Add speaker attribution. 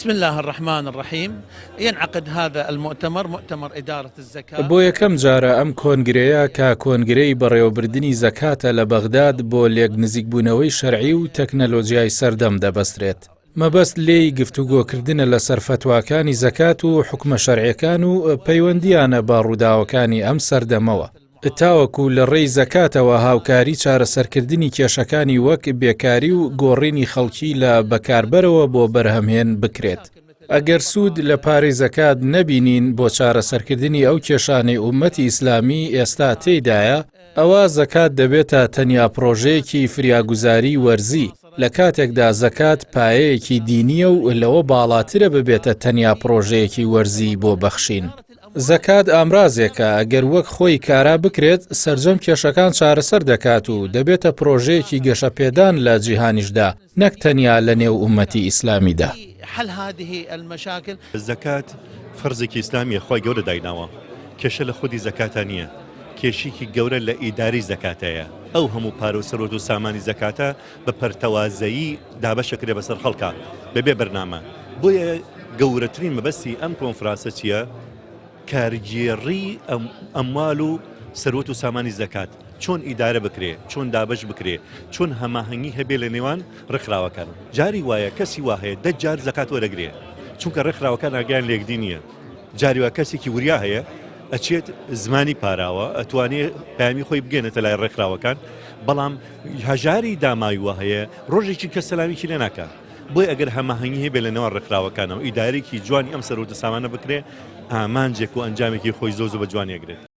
Speaker 1: بسم الله الرحمن الرحیم ينعقد هذا المؤتمر مؤتمر ادارة الزکاة.
Speaker 2: بۆ یەکەم جارە ئەم کۆنگرەیە کە کۆنگرەی بەڕێوەبردنی زەکاتە لە بەغداد بۆ لێکنزیکبوونەوەی شەرعی و تەکنەلۆجیای سەردەم دەبەسترێت. مەبەست لێی گفتوگۆکردنە لەسەر فەتواکانی زەکات و حوکمە شەرعیەکان و پەیوەندییانە بە ڕووداوەکانی ئەم سەردەمەوە. تاوەکو لە ڕێی زەکاتەوە هاوکاری چارەسەرکردنی کێشەکانی وەک بێکاری و گۆڕینی خەڵکی لە بەکاربەرەوە بۆ بەرهەمهێن بکرێت. ئەگەر سوود لە پارەی زەکات نەبینین بۆ چارەسەرکردنی ئەو کێشانەی ئوممەتی ئیسلامی ئێستا تێیدایە، ئەوا زەکات دەبێتە تەنیا پڕۆژەیەکی فریاگوزاری وەرزی، لە کاتێکدا زەکات پایەیەکی دینییە و لەوە باڵاترە ببێتە تەنیا پڕۆژەیەکی وەرزی بۆ بەخشین. زەکات ئامرازێکە ئەگەر وەک خۆی کارا بکرێت سەرجەم کێشەکان چارەسەر دەکات و دەبێتە پرۆژەیەکی گەشەپێدان لە جیهانیشدا نەک تەنیا لە نێو ئوممەتی ئیسلامیدا.
Speaker 3: زەکات فەرزێکی ئیسلامیە خوای گەورە دایناوە کێشە لە خودی زەکاتا نیە کێشیکی گەورە لە ئیدارەی زەکاتەیە ئەو هەموو پارە و سەروەت و سامانی زەکاتە بە پەرتەوازەیی دابەشەکرێ بەسەر خەڵکا بەبێ بەرنامە بۆیە گەورەترین مەبەستی ئەم کۆنفرانسە چییە؟ کارگێڕی ئەموال و سەروەت و سامانی زەکات چۆن ئیدارە بکرێ چۆن دابش بکرێ چۆن هەماهەنگی هەبێ لە نێوان ڕێکخراوەکان جاری وایە کەسی وا هەیە دە جار زەکات وەرەگرێ چونکە ڕێکخراوەکان ئاگیان لێکدی نییە جاری وا کەسێکی وریا هەیە ئەچێت زمانی پاراوە ئەتوانێ پەیامی خۆی بگەێنێتە لای ڕێکخراوەکان بەڵام هەژاری داماوی وا هەیە ڕۆژێکی کەس سەلامیکی لێ ناکا بۆیە ئەگەر هەماهەنگی هەبێ لە نێوان ڕێکخراوەکانەوە ئیدارێکی جوانی ئەم سەروەت و سامانە بکرێ ئامانجێک و ئەنجامێکی خۆی زۆر زۆر بە جوانی ئەگرێت.